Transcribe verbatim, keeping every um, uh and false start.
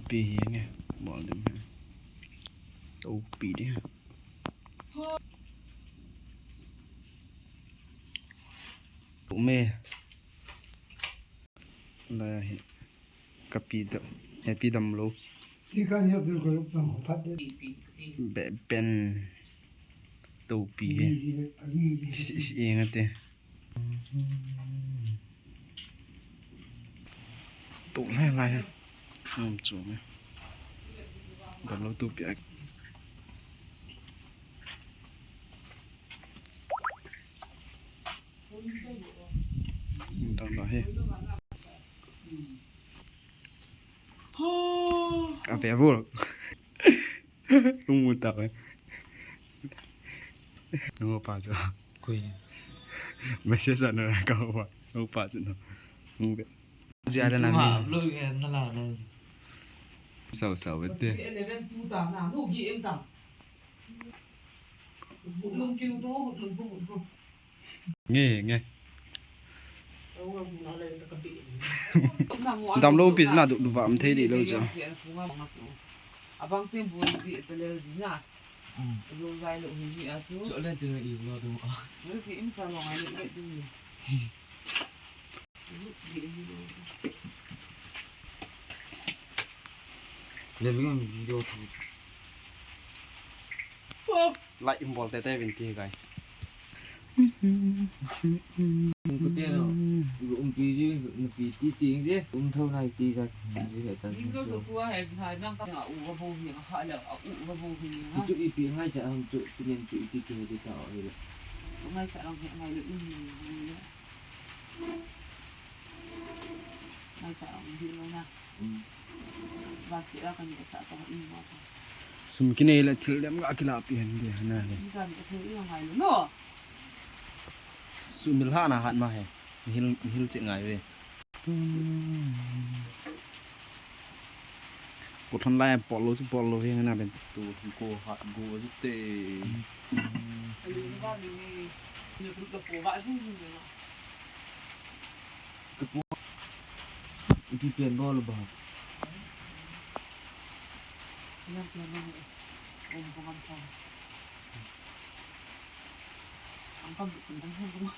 Pi hi nge, bol dem hi. Topi di. Ume. La hi. Kapi dam. Happy damlou. Ti kan ya bil ko yop tang ho phat de. Be pen. Topi hi. Bi ji le, a bi ji le. Si, si, inga te. Tuk lai lai. Nom chu me. Damlou tu pia. Dam la hi. A ve vul. Lung mu ta ve. Lung pa chu. Kui. Message ana ka wa. Lung pa chu no. Lung ve. Ji ada na mi. Lo ya na la na. Sau sau ve te. Eleven tu ta na. Lu gi eng ta. Lung kiu tu, lung pu tu. Nge, nge. Damlou pi na du, du vam thei di lou cha. Abang tin bu ji sa le ji na. Zo zai lou hi a tu. Cho le te i lo du a. Lo ti im sa lo ngai le du. Living on video tu. Like in bol tete vin ti, guys. Ko te no, um pi ji, na pi ti ti je, um thou nai ti ja, ji he ta. Ning ko so tua he, hai bang ka u ka bo hi, ka kha le, u ka bo hi, ha. Tu i pi ngai cha ham chu, pi nem chu i ti ti de ta o le. Ngai cha lang he, ngai le, um, ngai le. Ngai cha lang di lo na. Sum kinei le thil dem ga kila pi hen di hana he. Sum mil ha na hat ma he. Hil, hil che ngai ve. Ko thon lai polo su polo he na ben tu ko hat go ju te. Ipi pen bol ba. Ipi pen bol. Om pangam pang. Ang kam bu kun dang hong.